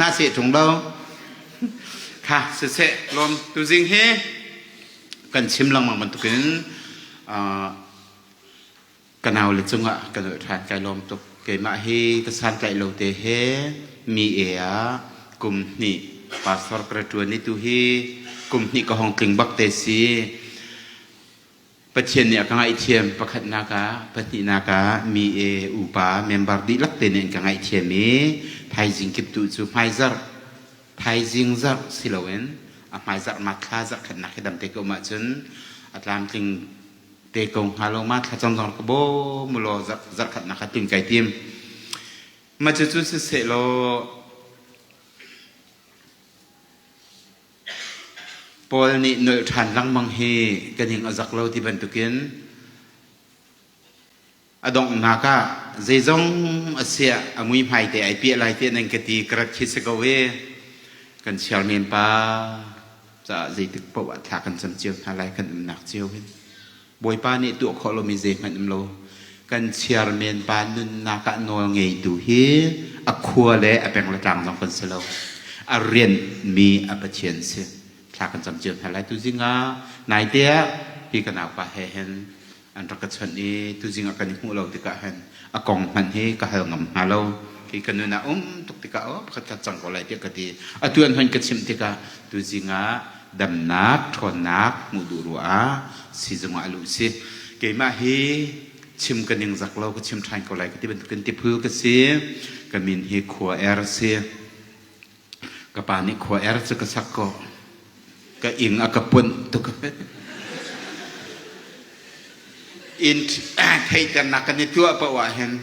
Hna seh ṭung lo. Kha siseh lawm tuzing hi kan chim lengmang bantukin ka nau le cungah ka nolh ṭhan kai lawm tuk. Keimah hi ka santlaih lo te he mi e ah kum hnih pastor ka ra ṭuan i tu hi kum hnih ka hong tling bak te si. Pathian nih a ka ngaihthiam pakhatnak ah pahnihnak ah mi e upa member dihlak te nih an ka ngaihthiam i thaizing kip tu cu hmaizarh thaizing zarh si loin a hmaizarh ma thla zarh khatnak hi dam te ka um ahcun a tlamtling te ko hnga lo ma thlacam zong ka bawm mu law zarh khatnak kha tlun kai tim ma cucu siseh law Paul nih nolh ṭhan lengmang hi ka ning a zak lo ti bantukin a donghnak ah zeizong a siah a muihmai te ai piah lai tiah nan ka ti ka rat khi si ko i kan chairman pa caah zeitik paoh ah thla kan cam cio hna lai kan umnak cio hin. Bawipa nih tuah khawh lomi zeihmanh um lo. Kan chairman pa nunnak ah nawl ngeitu hi a khua le a peng le tlang zong kan si lo. A rianhmi a Pathian si. Thla kan cam cio hna lai. Tuzing ah naite ah hi ka naupa he hin an rak ka chawnh i tuzing ah kan i hmuh lo tikah hin a kong hmanh hi ka hal ngam hna lo. Hi ka nun ah um tuk tikah oh pakhat khat cang ko lai tiah ka ti. Atu an hon ka chimh tikah tuzing ah damnak ṭhawnnak hmuh duh ruah ah sizung ah luh si. Keimah hi chim ka ning zak lo ka chim ṭhan ko lai ka ti bantukin tiphul ka si. Ka min hi Khua Er si. Ka pa nih Khua Er cu ka sak ko. Ka ing a ka punh tuk. Inn theihternak kan i tuah paoh ah hin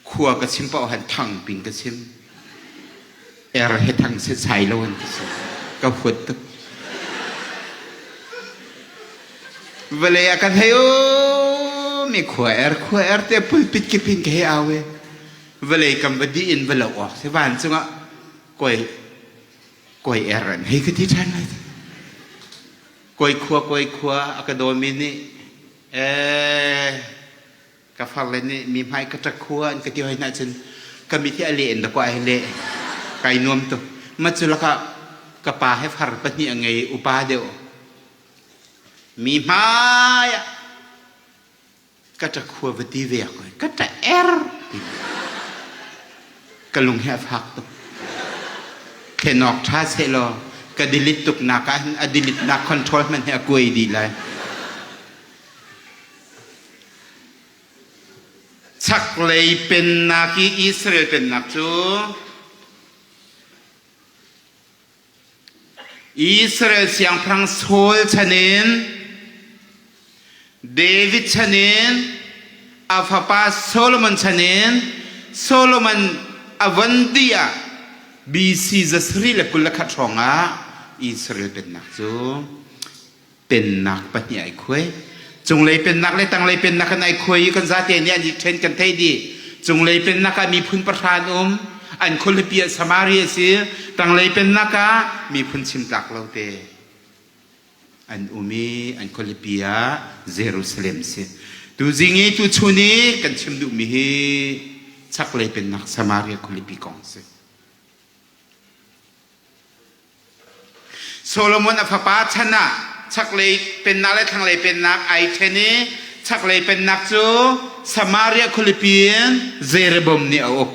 khua ka chim paoh han thang pin ka chim er he thang setsai lo an ti si ka huat tuk vawlei a kan hei o mi khua er khua er te pulpit ki pin ka he au e vawlei kam va di in va lo awk si van cungah koi koi er an hei ka ti ṭhan lai koi khua koi khua a ka dawmi nih eh Ka farle nih mi hmai ka ṭak khua an ka ti hoi hna cun ka mit hi a leh in dakaw ai leh kai nuam tuk. Ma cu lakah ka pa he far pahnih a ngei upa deuh. Mi hmai ah ka ṭak khua va ti ve ko ka ṭa er ti. Ka lung hi a fak tuk. Thlenawk ṭha seh law ka delete tuk nak ah hin a delete nak control hmanh hi a kuai dih lai. Chaklei pennak i Israel pennak cu Israel siangpahrang Saul chan in David chan in a fapa Solomon chan in Solomon a von dih ah BC 21 hrawng ah Israel pennak cu pennak pahnih ai khuai. Cunglei pennak le tanglei pennak kan ai khuai i kan zate nih an i ṭhen kan theih dih. Cunglei pennak ah miphun pahra an um. An khualipi ah Samaria a si. Tanglei pennak ah miphun chim tlak lo te an um i an khualipi ah Jerusalem si. Tuzing i tuchun i kan chim duhmi hi chaklei pennak Samaria khualipi kong si. Solomon a fapa chan ah chaklei pennak le thlanglei pennak ai ṭhen i chaklei pennak cu Samaria khualipi in Jeroboam nih a uk.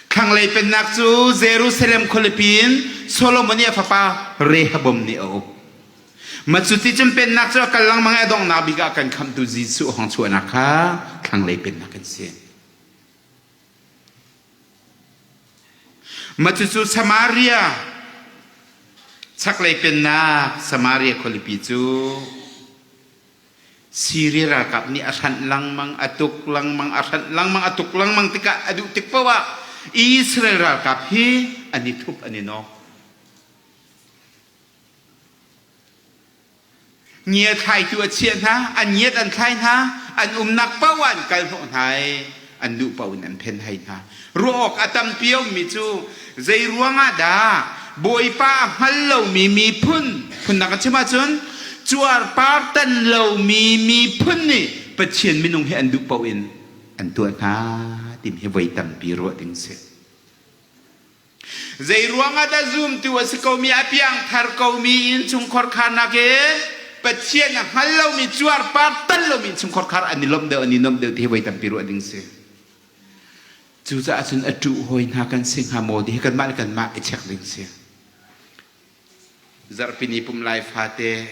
Thlanglei pennak cu Jerusalem khualipi in Solomon i a fapa Rehoboam nih a uk. Ma cu ti cun pennak cu a kal lengmang i a donghnak bik ah kan khamhtu Jesuh hong chuahnak kha thlanglei pennak an si. Mah cucu Samaria chaklei pennak Samaria khualipi cu Siria ralkap nih a hranh lengmang, a tuk lengmang, a hranh lengmang, a tuk lengmang tikah a duh tik paoh ah Israel ralkap hi an i thup, an i nawk. Ngia thlaitu a chiah hna, an ngiat an thlai hna, an umnak paoh ah an kal hnawh hna i an duh paoh in an phen hai hna. Ruah awk a tampi a ummi cu zei ruangah dah Bawipa a hngal lomi miphun phundang a chim ahcun cuarpar tan lomi miphun nih Pathian minung hi an duh paoh in an tuah hna timi hi voi tampi ruah ding si. Zei ruangah dah zumtu a si komi a piangthar komi innchungkhar kharnak in Pathian a hngal lomi cuarpar tal lomi innchungkhar khar an i lawmh deuh an i nuamh deuh ti hi voi tampi ruah ding si. Cucaah cun a ṭuh hawi hna kan si hnga maw ti hi kanmah le kanmah i check ding si. Zarhpini pum lai fate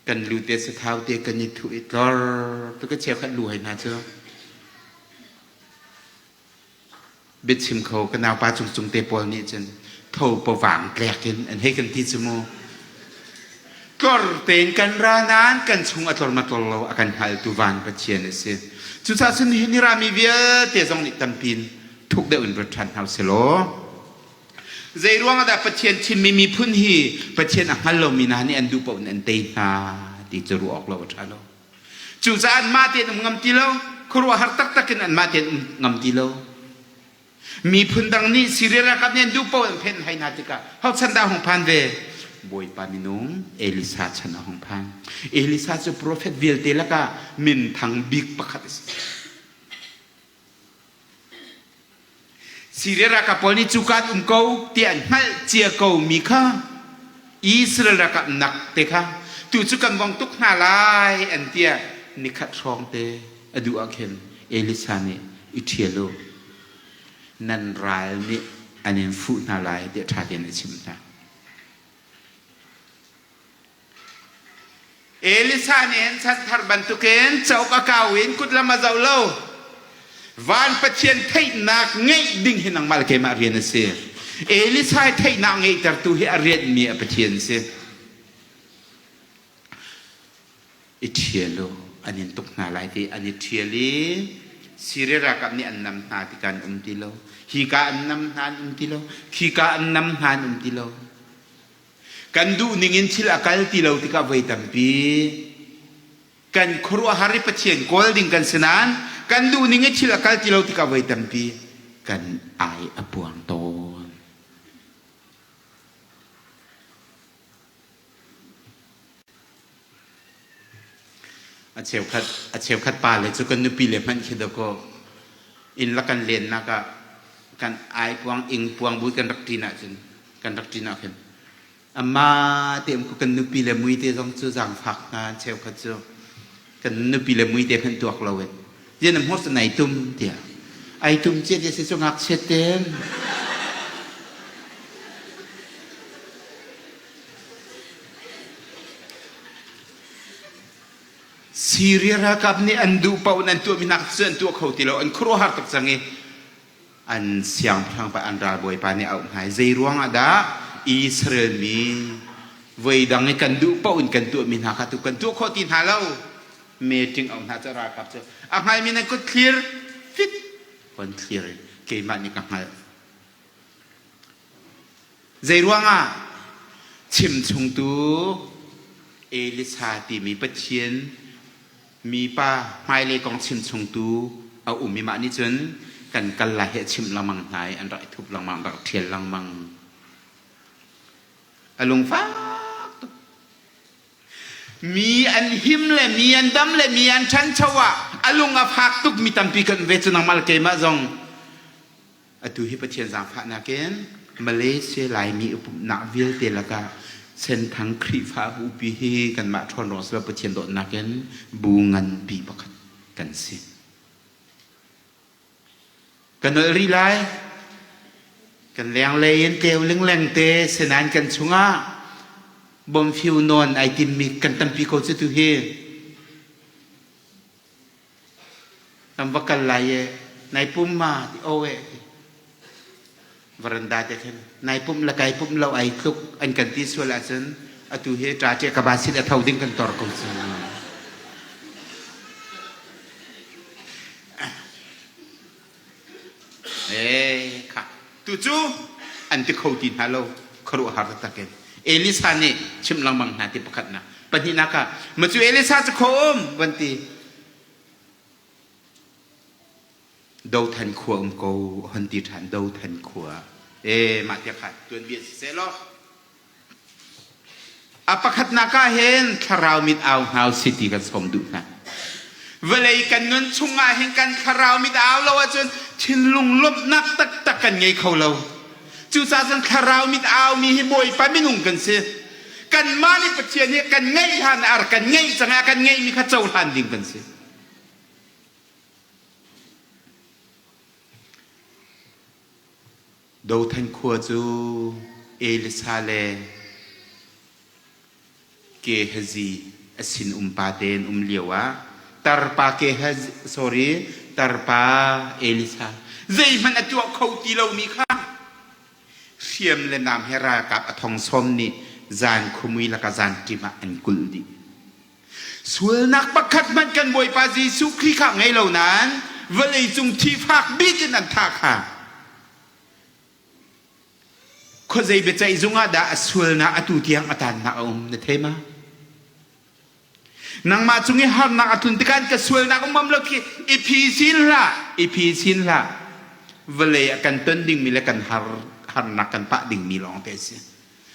kan lu te sathau te kan i thuh i tlor tu ka cheukhat lu hoi hna cu. Biachim kho ka naupa cungcung te pawl nih cun tho pawang tlek in an hei kan ti cu mu. Tlor tein kan ra nain kan chung a tlor ma tlor lo a kan hngaltu van Pathian a si. Cucaah cun nihin ni rami vialte zong nih tampi in thuk deuh in ruat ṭhan hna usih law. Zei ruang ah dah Pathian thimmi miphun hi Pathian a hngal lomi hna nih an duh paoh in an tei hna ti cu ruah awk lo a ṭha lo. Cucaah anmah tein um ngam ti lo, khuaruahhar taktak in anmah tein um ngam ti lo. Miphun dang nih Syria ralkap nih an duh paoh an phenh hai hna tikah hochan dah hung phan ve? Bawipa minung Elisa chan a hung phan. Elisa cu profet vialte lakah minthang bik pakhat a si. Syria ralkap pawl nih cuka an um ko ti an hngalh cia ko mi kha Israel ralkap nak te kha tu cu kan vong tuk hna lai an tiah nikhat hrawng te a duh ah khin Elisa nih i ṭhial u nan ral nih an in fuh hna lai tiah ṭha tein a chimh hna. Elisa nih hin chanthar bantukin cauk a kau in kutlam a zoh lo. Van Pathian theihnak ngeih ding hi nangmah le keimah rian a si. Elisa theihnak ngeihtertu hi a rianhmi a Pathian a si. I ṭhial u, an in tuk hna lai ti an i ṭhial i Siria ralkap nih an nam hna tikah an um ti lo. Hika an nam hna an um ti lo. Khika an nam hna an um ti lo. Kan duh ning in thil a kal ti lo tikah voi tampi kan khuaruahhar i Pathian kawl ding kan si nain kan duh ning i thil a kal ti lo tikah voi tampi kan ai a puang tawn. A cheukhat a cheukhat pa le cu kan nupi le hmanh khi dakaw inn la kan lennak ah kan ai puang ing puang bu kan rak ṭin ahcun kan rak ṭin ah khin ama te um kan nupi le mui te zong cu zaangfak hna cheukhat cu kan nupi le mui te hmanh tuak lo in zian am hmur nai tum tiah ai tum cia ti si cu ngakchia ten Syria ralkap nih an duh paoh in an tuahmi hna cu an tuah kho ti lo an khuaruahhar tuk cang i an siangpahrang pa an ralbawipa nih a auh hna i zei ruangah dah Israel mi voi dang i kan duh paoh in kan tuahmi hna kha tu kan tuah khawh ti hna lo meeting auh hna cu ralkap cu a hngalmi nan kut thlir fit kon thlir in keimah nih ka hngalh Zei ruangah chimchungtu Elisa timi Pathian mipa hmailei kong chimchungtu a um i mah nih cun kan kal lai hi a chimh lengmang hna i an rak i thup lengmang, rak ṭhial lengmang. A lungfak tuk. Mi an him le mi an dam le mi an ṭhancho ah a lung a fak tuk mi tampi kan ve cu nangmah le keimah zong Atu hi Pathian zaangfahnak in Malaysia Laimi upumnak vialte lakah Senthang Khrihfabu pi hi kanmah ṭhawn ruang silo Pathian dawtnak in bu nganpi pakhat kan si. Kan nolh rih lai. Kan lenglei in tleu lingleng te sinain kan chungah bomfiu nawn ai timmi kan tampi ko cu tu hi. Kan va kal lai e nai pum ma ti aw e ti varanda te khin nai pum le kai pum lo ai tluk an kan ti sual ahcun atu hi ṭa ṭe ka ba sin a tho ding kan tor ko cu. Eh kha tu cu an ti kho ti hna lo khuaruahhar taktak in Elisa nih chim lengmang hna ti pakhatnak pahnihnak ah ma cu Elisa cu kho um van ti Dothan khua um ko hon ti ṭhan Dothan khua e mah tia kha tuanbia si seh law A pakhatnak ah hin thlarau mit au hna usih ti kan sawm duh hna. Vawlei kan nun chungah hin kan thlarau mit au lo ahcun thinlung lawmhnak taktak kan ngei kho lo. Cucaah cun thlarau mit aumi hi Bawipa minung kan si. Kanmah nih Pathian hi kan ngeih hlan ah kan ngeih cang ah kan ngeihmi kha cohlan ding kan si. Dothan khua cu Elisa le Gehazi a sinum pa te an um lio ah tarpa Gehazi sorry tarpa Elisa zeihmanh a tuah kho ti lomi kha hriam le nam he ralkap a thong sawm nih zan khumui laka zan ṭim ah an kulh dih. Sualnak pakhat hmanh kan Bawipa Jesuh Khrih kha ngei lo nain vawleicung thifak bik in an thah kha Khuazei biaceih zung ah dah a sualnak atu tiang a tannak a um na thei ma? Nangmah cung i harnak a tlun tikah ka sualnak um lo khi i phi sin hlah, i phi sin hlah. Vawlei ah kan ton dingmi le kan har harnak kan pah dingmi lawng te a si.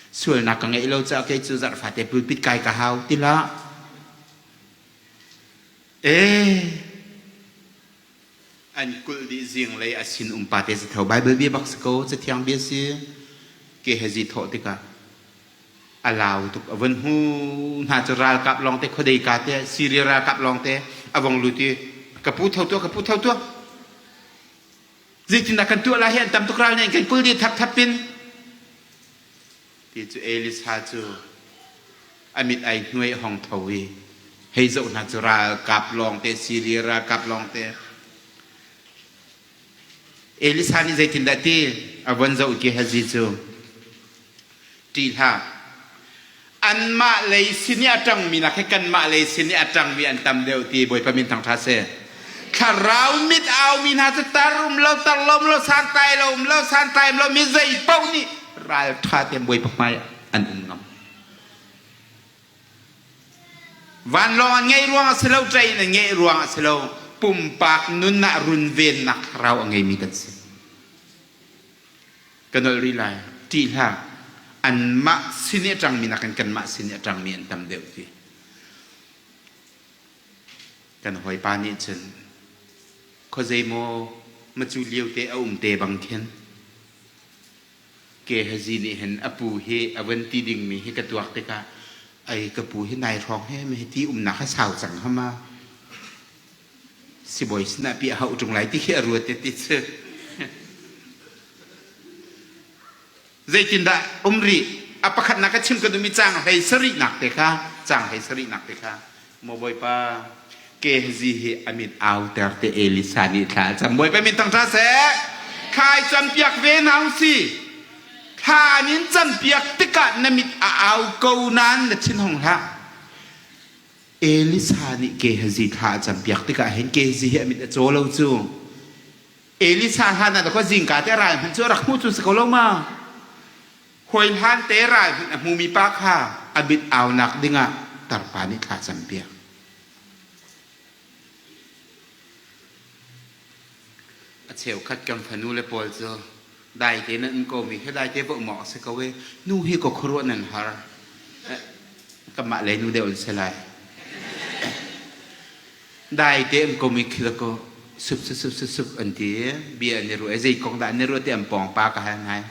Sualnak ka ngeih lo caah kei cu zarhfate pulpit kai ka hau ti hlah. Eh, An kulh dih zinglei a sinum pate si tho. Bible bia bak si ko, cathiang bia si. Gehazi thawh tikah a lau tuk. A vun hmu hna cu ralkap lawngte khuadei ka te Syria ralkap lawngte a vong lut i ka pu tho tuah, ka pu tho tuah. Zeitindah kan tuah lai hi an tam tuk ral nih an kan kul dih thapthap in. Ti cu Elisa cu a mit ai hnuai a hong tho i hei zoh hna cu ralkap lawngte Siria ralkap lawngte. Elisa nih zeitindah ti a von zoh Gehazi cu ṭih hlah anmah lei sin i a ṭangmi nak hi kanmah lei sin i a ṭangmi an tam deuh ti Bawipa min thangṭha seh. Thlarau mit aumi hna cu tar um lo tar lo um lo santlai lo um lo santlai um lo mi zei paoh nih ralṭha tein Bawipa hmai an um ngam. Vanlawng an ngeih ruang a si lo, train an ngeih ruang a si lo, pumpak nun ah runvennak thlarau a ngeimi kan si. Ka nolh rih lai. Ṭih hlah. Anmah sin i a ṭangmi nakin kanmah sin i a ṭangmi an tam deuh ti. Kan hawipa nih cun khuazei maw macu lio te a um te bang khin Gehazi nih hin a pu hi a van ti dingmi hi ka tuak tikah ai ka pu hi nai hrawng he mi hi ti umnak a sau cang hama sibawi sinah pi a hauh ṭung lai ti khi a ruat te ti cu zeitindah um rih a pakhatnak ka chim ka duhmi caang hlei sarihnak te kha caang hlei sarihnak te kha maw bawipa Gehazi hi a mit auter te Elisa nih thla a cam bawipa min thangṭha seh thlai campiak ve hna si thla nin campiak tikah na mit a au ko nain na thin hung hlah Elisa nih Gehazi thla a campiak tikah hin Gehazi hi a mit a caw lo cu Elisa hlan ah dakaw zingka te ral hmanh cu a rak hmu cu si ko lo ma Hawi hlan te ral hmanh a hmumi pa kha a mit aunak dingah tarpa nih thla campiak. A cheukhat kan fanu le pawl cu dai te nan um ko mi khi dai te va um awk a si ko i nu hi ka khuaruah nan har. Kanmah lei nu deuh an si lai. Dai te um ko mi khi ko sup sup sup sup sup an ti bia an i ruah i zei kong dah an i ruah ti an pawng pa ka hal ngai.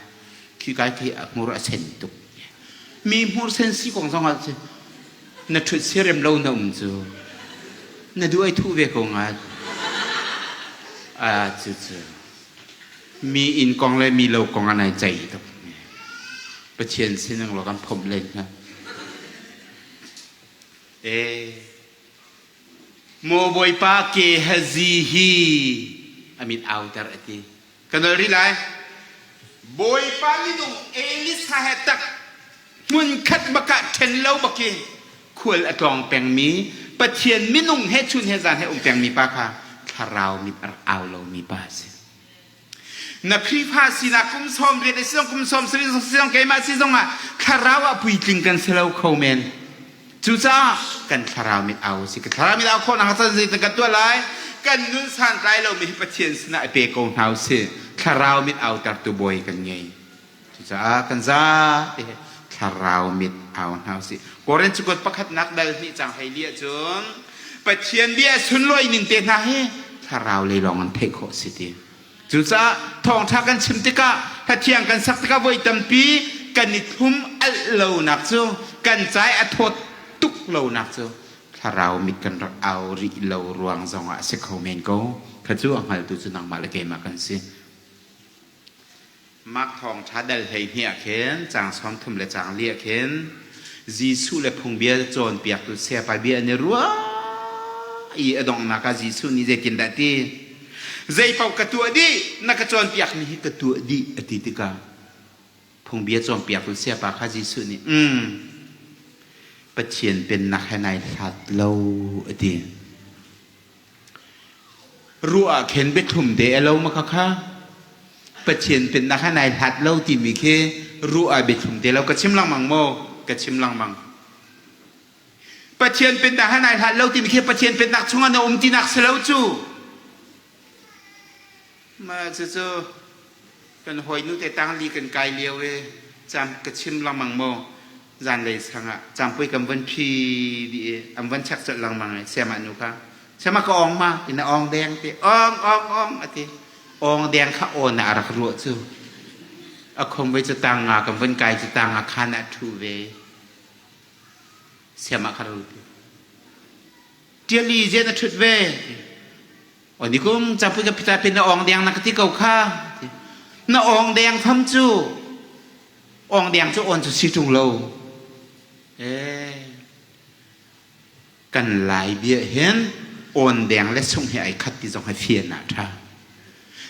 Khi kai khi a hmur a sen tuk. Mi hmur sen si kong zong ah na ṭhut siarem lo na um cu. Na duh ai thuh ve ko ngat. Ah cu cu. Mi inn kong le mi lo kong an ai ceih tuk. Pathian sin lo kan phomh len hna. Eh Maw Bawipa Gehazi hi a mit auter a ti. Ka nol rih lai. Bawipa minung Elisa he tak hmunkhat bakah ṭhen lo bakin khual a tlawng pengmi Pathian minung he chun he zan he um pengmi pa kha thlarau mit a rak au lomi pa a si. Na Khrihfa sinak kum 80 a si zong kum 70 si zong keimah si zongah thlarau ah puitling kan si lo kho men. Cucaah kan thlarau mit au a si. Ka thlarau mit au khawh nak caan zeitin kan tuah lai? Kan nun santlai lomi hi Pathian sinah i pe ko hna u sih. Thlarau mit autertu bawi kan ngei. Cucaah kan zate thlarau mit au hna u sih. Korin cakuat pakhatnak dal hnih cang hei li ahcun Pathian bia sunlawi ning te hna hi thlarau lei lawng an theih khawh si ti. Cucaah thawngṭha kan chim tikah Hlathiang kan sak tikah voi tampi kan i thlum alh lonak cu kan cai a thawt tuk lonak cu thlarau mit kan rak au rih lo ruang zongah a si kho men ko. Kha cu a hngaltu cu nangmah le keimah kan si. Mark thawngṭha dal 12 ah khin caang 30 le caang li ah khin Jesuh le phungbia cawnpiaktu sayapa bia an i ruah i a donghnak ah Jesuh nih zeitindah a ti? Zeipaoh ka tuah dih, na ka cawnpiakmi hi ka tuah dih a ti tikah phungbia cawnpiaktu sayapa kha Jesuh nih, um, Pathian pennak he nai hlat lo a ti. Ruah ah khin biathlum te a lo ma khakha? Pathian pennak he nai hlat lo timi khi ruah ah biathlum te lo ka chim lengmang maw? Ka chim lengmang. Pathian pennak he nai hlat lo timi khi Pathian pennak chungah na um tinak si lo cu. Mah cucu kan hawinu te tangli kan kai lio i cam ka chim lengmang maw? Zanlei sang ah campui kan van phi dih i an van chek colh lengmang i siamah nu kha siamah ka ong ma ina ong deng ti ong ong ong ati ong deng kha awn ah a rak ruah cu a khom ve cu tang nga kan van kai cu tang nga khan ah thu ve siamah kha ru ti tiali zen a thut ve Oni kum campui ka pita pin na ong deng na ka ti ko kha na ong deng tham cu ong deng cu on cu si ṭung lo eh kan lai bia hin on deng le sung hi ai khat ti zong hi fian ah ṭha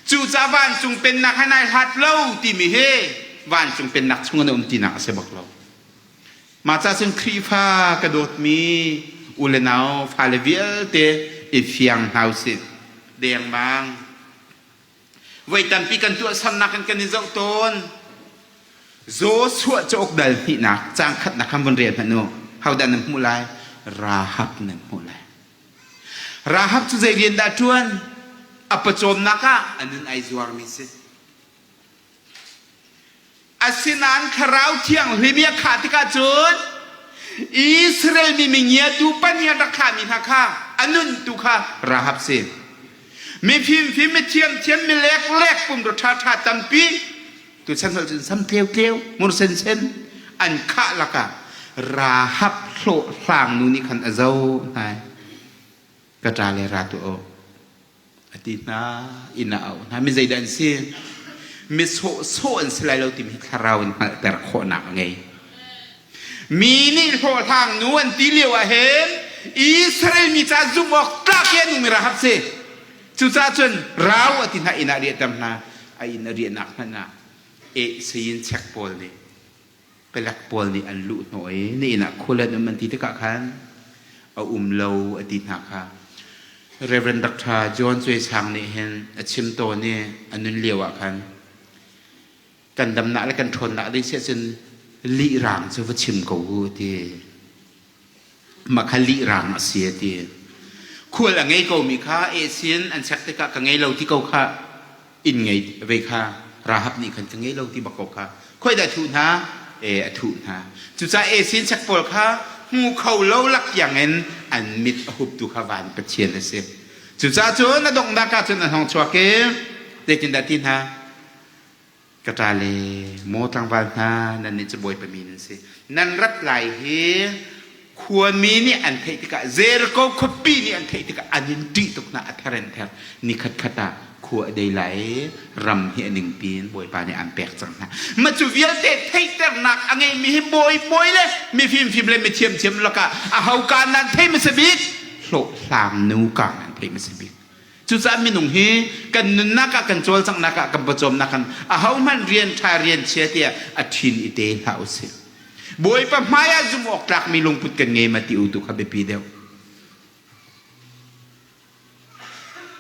cu ca vancung pennak he nai hlat lo timi hi vancung pennak chung an um tinak a si bak lo Mah ca cun Khrihfa ka dawtmi u le nau fale vialte i fiang hna usih. Dengmang. Voi tampi kan tuahsernak in kan i zoh tawn. Joshua cauk dal hnihnak caang khatnak khan vun rel hmanh u. Hodah nan hmuh lai? Rahab nan hmuh lai. Rahab cu zei rian dah ṭuan? A pawcawmnak ah a nun ai zuarmi si. Asinain Thlarau Thianghlim i a khah tikah cun Israel mi mingiatu pahnih an rak thlahmi hna kha a nuntu kha Rahab si. Mi fimfim, mi thiamthiam, mi leklek pumrua ṭhaṭha tampi tuchan holh cun sam tleutleu, mur sensen an khah lakah Rahab hlawhhlang nu nih khan a zoh hna i ka ṭa le ra tuah u. A ti hna, inn ah a auh hna. Mi zeidah an si? Mi sawhsawh an si lai lo timi hi thlarau in hngalhter khawhnak a ngei. Mi nih hlawhhlang nu an ti lio ah hin Israel mi ca zumh awk tlak i a nungmi Rahab si. Cucaah cun rau a ti hna inn ah riahter hna. A inn a riahnak hmanh ah eh sayin chek pawl nih palek pawl nih an luh hnawh i na inn ah khul an um an ti tikah khan a um lo a ti hna kha Reverend Dr. John Cue Sang nih hin a chim tawn i a nun lio ah khan kan damnak le kan ṭhawnnak ding siah cun lih rang cu va chim ko u ti mah kha lih rang a si a ti khual a ngei komi kha esin an chek tikah ka ngei lo ti ko kha inn ngei ve kha Rahab nih khan ka ngei lo ti bak ko kha khoi dah thuh hna e a thuh hna cucaah esin chek pawl kha hmu kho lo lak tiangin an mit a huptu kha van Pathian a si cucaah cun a donghnak ah cun an hong chuak i zeitindah ti hna Ka ṭale, maw tlangval hna, nannih cu Bawipa mi nan si. Nan rat lai hi khuami nih an theih tikah, Jericho khuapi nih an theih tikah an in ṭih tuk hna, a ther in ther. Ni khatkhat ah khua a dei lai i ram hi a ningpi in Bawipa nih aan pek cang hna. Mah cu vialte theihternak a ngeimi hi bawi bawi le mi fimfim le mi thiamthiam lakah aho kaa nan thei hmasa bik? Hlawhhlang nu kaa nan thei hmasa bik. Cucaah minung hi kan nunnak ah kan cawlcanghnak ah kan pawcawmnak kan ahohmanh rian ṭha rian chia tiah a ṭhin i te hlah usih. Bawipa hmai ah zumh awk tlakmi lungput kan ngei ma ti u tu kha biapi deuh.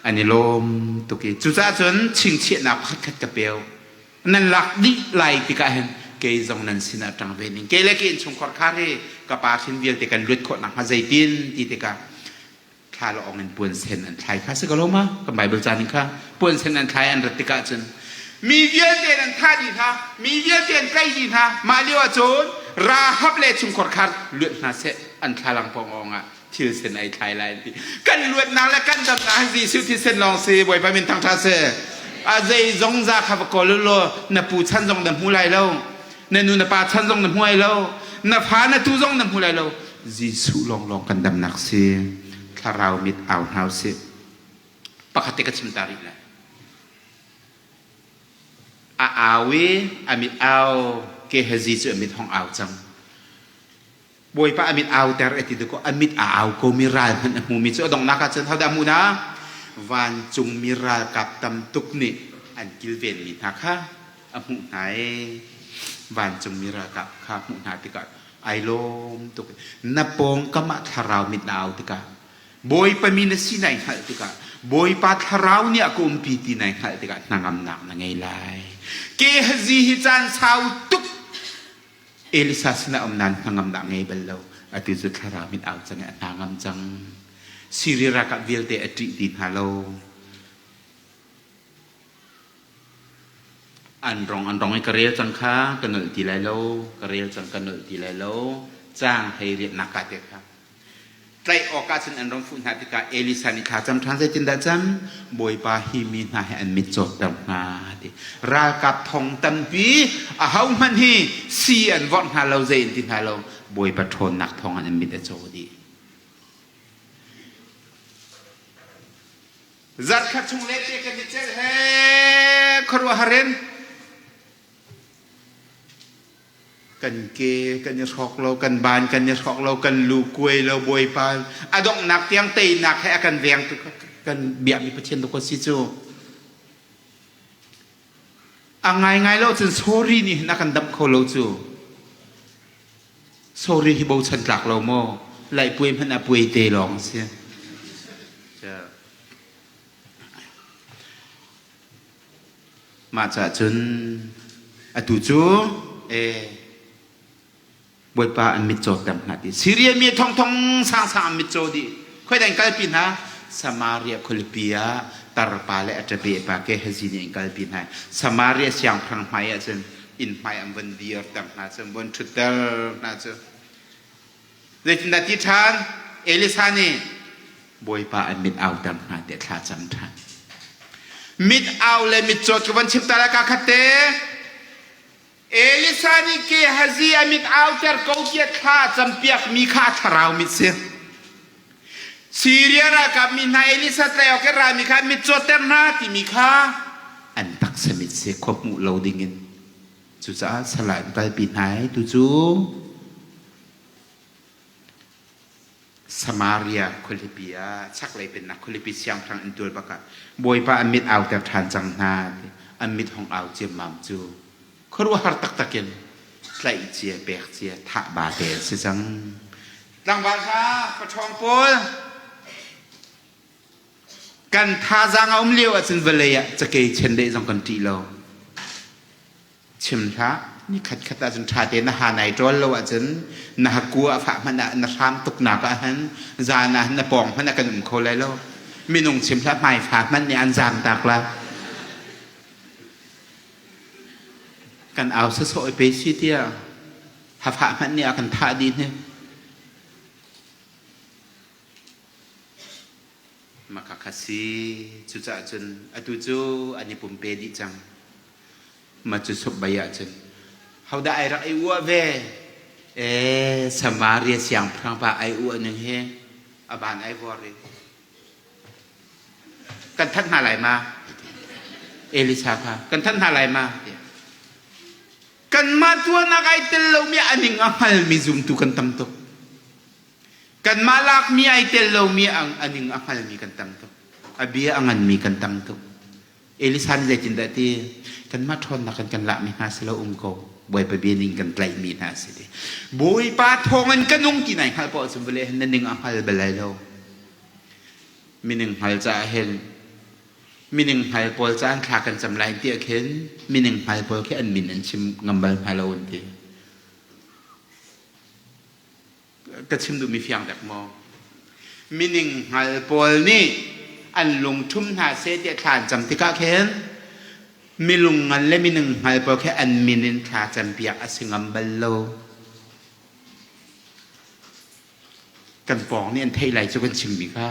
An i lawm tuk i cucaah cun chingchiahnak pakhatkhat ka peo. Nan lak dih lai tikah hin kei zong nan sinah ṭang ve ning. Kei le ke innchungkhar khar hi ka pa hrin vialte kan luat khawh nakhnga zeitin ti tikah thla le ong in puan sen an thlai kha si ko lo ma kan Bible ca ning kha puan sen an thlai an rat tikah cun mi vialte an thah dih hna mi vialte an tlaih dih hna mah lio ah cun Rahab le chungkhar khar luat hna seh an thlalang pawng ong ah thil sen ai thlai lai ti kan luatnak le kan damnak hi Jesuh thisen lawng si Bawipa min thangṭhat seh. A zeizong za kha va kawl law na pu chan zong na hmu lai lo. Na nu na pa chan zong na hmu lai lo. Na fa na tu zong na hmu lai lo. Jesuh lawnglawng kan damnak si. Thlarau mit au hna usih. Pakhat te ka chim ta rih lai. A au i a mit au Gehazi cu a mit hong au cang. Bawipa a mit auter a ti dakaw a mit a au ko mi ral hmanh a hmumi cu a donghnak ah cun hodah a hmu na? Vancung mi ralkap tam tuk nih an kilvenmi hna kha a hmuh hna i vancung mi ralkap kha hmuh hna tikah ai lawm tuk. Na pawngkam ah thlarau mit na au tikah Bawipa mi na si nai hngalh tikah Bawipa thlarau nih a ka umpi ti nai hngalh tikah hnangamnak na ngei lai. Gehazi hi caan sau tuk Elisa sinah um nain hnangamnak ngei bal lo. Atu cu thlarau mit au cang i a hna ngam cang. Siria ralkap vialte a ṭih ti hna lo. An rong an rong i ka rel cang kha ka nolh ti lai lo. Ka rel cang ka nolh ti lai lo. Caang hei riatnak ka te kha. Tlaih awkah cun an rung fuh hna tikah Elisa nih thla cam ṭhan zeitindah cam? Bawipa hi mi hna he an mit cawtter hna ti. Ralkap thong tampi ahohmanh hi si an vorh hna lo zei an ti hna lo. Bawipa ṭhawnnak thawng in an mit a caw dih. Zarhkhat chung le te kan i celh he khuaruahhar in Kan ke kan i hrawk lo, kan ban kan i hrawk lo, kan lu kuai lo, Bawipa a donghnak tiang teinak he a kan vengtu kan biakmi Pathian tu ko si cu. A ngaingai lo cun sorry nih hin a kan damh kho lo cu. Sorry hi bochan tlak lo maw? Laihpuai hmanh a puai te lawng si. Mah caah cun atu cu Bawipa an mitcaw ter hna ti. Siria mi thongthong sangsang an mitcaw dih. Khoi dah in kalpi hna? Samaria khualipi ah tarpa le a ṭape pa Gehazi nih an kalpi hna. Samaria siangpahrang hmai ah cun inn hmai an von dirter hna cu, an von ṭhutter hna cu. Zeitindah ti ṭhan? Elisa nih Bawipa an mit auter hna tiah thla cam ṭhan. Mit au le mitcawt ka van chim ta lai ka khat te. Elisa nih Gehazi a mit auter ko tiah thla campiak mi kha a thlarau mit si. Siria ralkap mi hna Elisa tlai awk in ralmi kha mitcawtter hna timi kha an taksa mit si khua hmuh lo dingin. Cucaah sal ah an kalpi hna i tucu Samaria khualipi ah chaklei pennak khualipi siangpahrang an tual bak ah Bawipa an mit auter ṭhan cang hna ti an mit hong au ciammam cu khuaruahhar taktak in tlaih cia pek cia thah ba te an si cang. Tlangval hna paṭhawng pawl kan thazaang a um lio ahcun vawlei ah cakei chiandeih zong kan ṭih lo. Chim hlah, ni khatkhat ahcun ṭha tein na ha nai ṭawl lo ahcun na hakua a fah hmanh ah na hram tuknak ah hin zan ah hin na pawng hmanh ah kan um kho lai lo. Minung chim hlah hmaifa hmanh nih an zaam tak la. Kan au sawsawh i pe si tiah hafah hmanh nih a kan thah dih hni. Maka kha si. Cucaah cun atu cu an i pumpe dih cang. Ma cu sup bai ahcun hodah ai rak i uah ve? Ee, Samaria siangpahrang pa ai uah ning hi a ban ai vor i kan that hna lai ma? Elisa kha kan that hna lai ma? Kanmah tuahnak ai tel lomi a ning a hngalmi zumtu kan tam tuk. Kanmah lakmi ai tel lomi a ning a hngalmi kan tam tuk. A bia a nganmi kan tam tuk. Elisa nih zeitindah ti? Kanmah ṭhawnnak kan kan lakmi hna si lo um ko. Bawipa bia ning kan tlaihmi hna si ti. Bawipa thawngin ka nung ti nai hngalh poah cun vawlei hin na ning a hngal bal lai lo. Mining hngal caah hin mining hngal pawl caan thla kan cam lai ti ah khin mining hngal pawl khi an min an chim ngam bal hna lo an ti. Ka chim duhmi fiang dek maw? Mining hngal pawl nih an lungṭhum hna seh tiah thla an cam tikah khin milung ngan le minung hngal pawl khi an min in thla campiak a si ngam bal lo. Kan pawng nih an theih lai cu kan chimmi kha.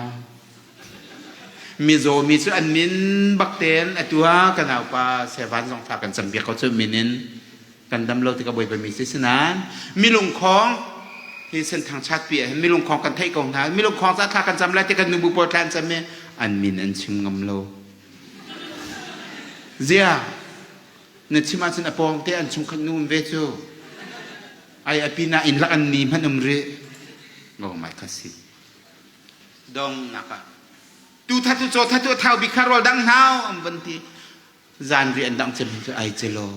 Mizaw mi cu an min bak tein atu ah kan naupa Sevan zong thla kan cam piak ko cu min in kan dam lo tikah Bawipa mi si sinain milungkhawng hi senthang chat pi ah hin milungkhawng kan theih ko hna. Milungkhawng ca thla kan cam lai ti kan nubu pawl thla an cam i an min an chim ngam lo. Zia na chim ahcun a pawng te an chungkhat nu um ve cu. Ai a pinah in lak an ni hmanh um rih. Oh my ka si. Dong nak ah tu tha tu caw tha tu thau bik kha rawl dang hnau an van ti. Zan ri an dang cem cu ai celo.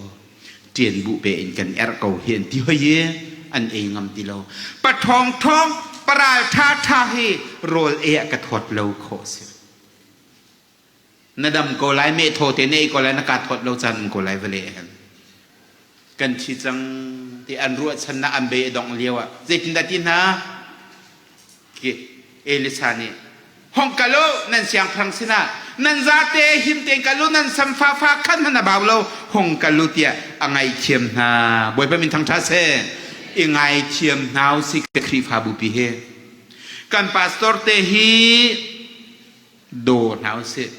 Ṭian bu pe in kan erh ko hi an ti hoi i an ei ngam ti lo. Paṭhawng ṭhawng paral ṭha ṭha hi rawl ei ah ka thawt lo khawh si. Na dam ko lai meh thaw te na ei ko lai na ka thawt lo caan um ko lai vale hen. Kan thi cang ti an ruahchannak an bei a dongh lio ah zeitindah ti hna? Elisa nih hong kal u nan siangpahrang sinah nan zate him tein kal u nan samfa fa khan hmanh a bau lo hong kal u tiah a ngaihthiam hna. Bawipa min thangṭhat seh. I ngaithiam hna u si ka Khrihfabu pi hi. Kan pastor te hi daw hna u sih.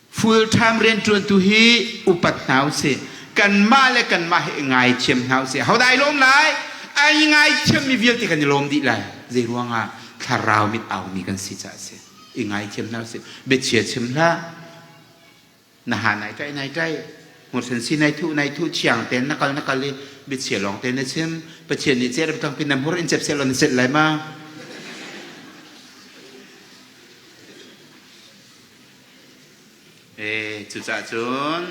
Full time rianṭuantu hi upat hna u sih. Kanmah le kanmah hi i ngaithiam hna u sih. Hodah ai lawm lai? Ai ngaithiammi vialte kan i lawm dih lai. Zei ruangah thlarau mit aumi kan si caah a si. I ngaithiam hna u sih. Biachia chim hlah. Na ha nai ṭaih nai ṭaih. Hmursen si nai thuh nai thuh thiang tein na kal na kal i biachia lawng tein na chim. Pathian nih cerem tangpi na hmur in cep seh law na celh lai ma? E, cucaah cun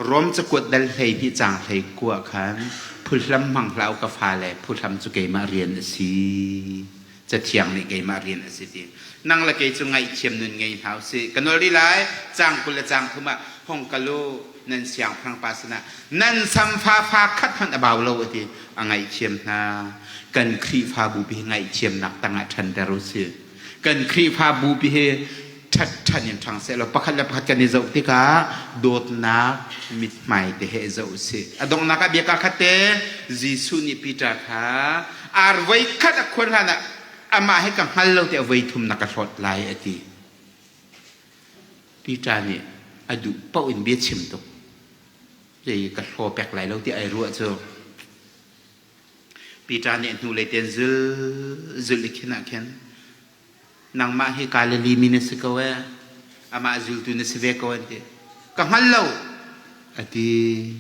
Rom cakuat dal 12 caang 19 khan phuhlam hmang hlah u ka fale, phuhlam cu keimah rian a si. Cathiang nih keimah rian a si ti. Nang le kei cu ngaihthiam nun ngei hna u sih. Ka nawl rih lai, caang 20 le caang 30 ah hong kal u, nan siangpahrang pa sinah nan samfa fa khat hmanh a bau lo a ti. A ngaihthiam hna. Kan Khrihfabu hi ngaihthiamnak tangah ṭhanter u sih. Kan Khrihfabu hi ṭhatṭhan in ṭhang sehlaw pakhat le pakhat kan i zoh tikah dawtnak mithmai te he zoh usih. A donghnak ah bia kaa khat te Jesuh nih Peter kha ar voi khat a khuan hlan ah amah hi ka hngal lo tiah voi thum na ka hlawt lai a ti. Peter nih a duh paoh in bia chim tuk. Zei ka hlaw pek lai lo ti ai ruah cu. Peter nih hnulei ten zul zul i khin ah khin nangmah hi Galilee mi na si ko ee amah zultu na si ve ko an ti. Ka hngal lo a ti.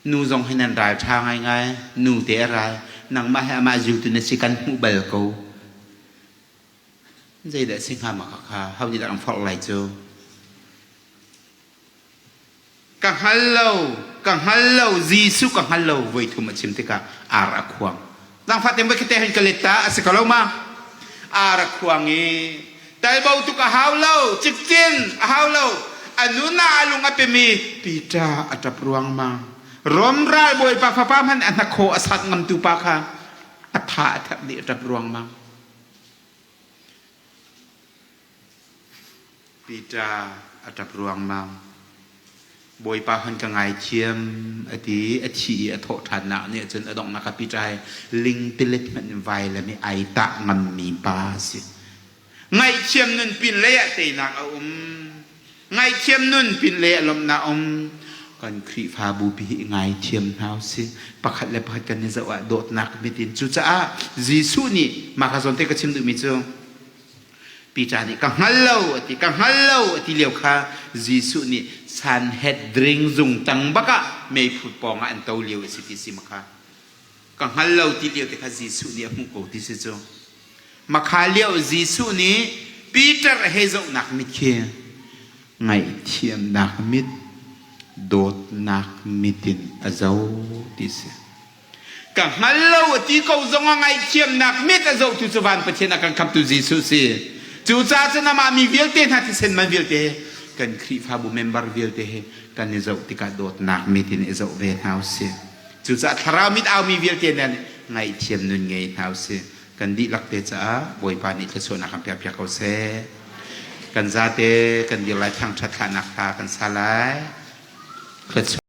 Nu zong hi nan ral ṭha ngaingai nu te a ral nangmah hi amah zultu na si kan hmuh bal ko. Zeidah si hnga ma kha ho nih dah an forh lai cu? Ka hngal lo, ka hngal lo, Jesuh ka hngal lo voi thum a chim tikah ar a khuang. Zaangfah tein voi khat te hin ka let ta a si ko lo ma? Ar a khuang i talbo tuk a hau lo, cikcin a hau lo. A nun ah a lung a pemi Peter a ṭap ruangmang. Rom ral bawipa fapa hmanh a hnakhaw a sat ngamtu pa kha a tha a therh dih a ṭap ruangmang. Peter a ṭap ruangmang. Bawipa hon ka ngaithiam a ti. A thi i a thawh ṭhannak nih cun a donghnak ah Peter hi lingtilet hmanh in vailam i ai tah ngammi pa a si. Ngaihthiam nun pin lei ah teinak a um. Ngaihthiam nun pin lei ah lawmhnak a um. Kan Khrihfabu pi hi i ngaithiam hna usih. Pakhat le pakhat kan i zoh ah dawtnak mit in. Cucaah Jesuh nih mah ka zawn te ka chim duhmi cu Peter nih ka hngal lo a ti ka hngal lo a ti lio kha Jesuh nih Sanhedrin zung tang bak ah meiphu pawng ah an to lio a si ti si makha ka hngal lo ti lio te kha Jesuh nih a hmuh ko ti si cu makha lio Jesuh nih Peter a hei zohnak mit khi ngaihthiamnak mit dawtnak mit in a zoh ti si. Ka hngal lo a ti ko zong ah ngaihthiamnak mit a zohtu cu van Pathian a kan khamtu Jesuh si. Cucaah cun amah mi vialte hna thisen man vialte kan Khrihfabu member vialte he kan i zoh tikah dawtnak mit in i zoh ve hna usih. Cucaah thlarau mit aumi vialte nan ngaihthiam nun ngei hna usih. Kan dihlak te caah Bawipa nih thluachuahnak kan pekpiak ko seh. Kan zate kan dir lai thangṭhat thlahnak hla kan sa lai. Thluachuah.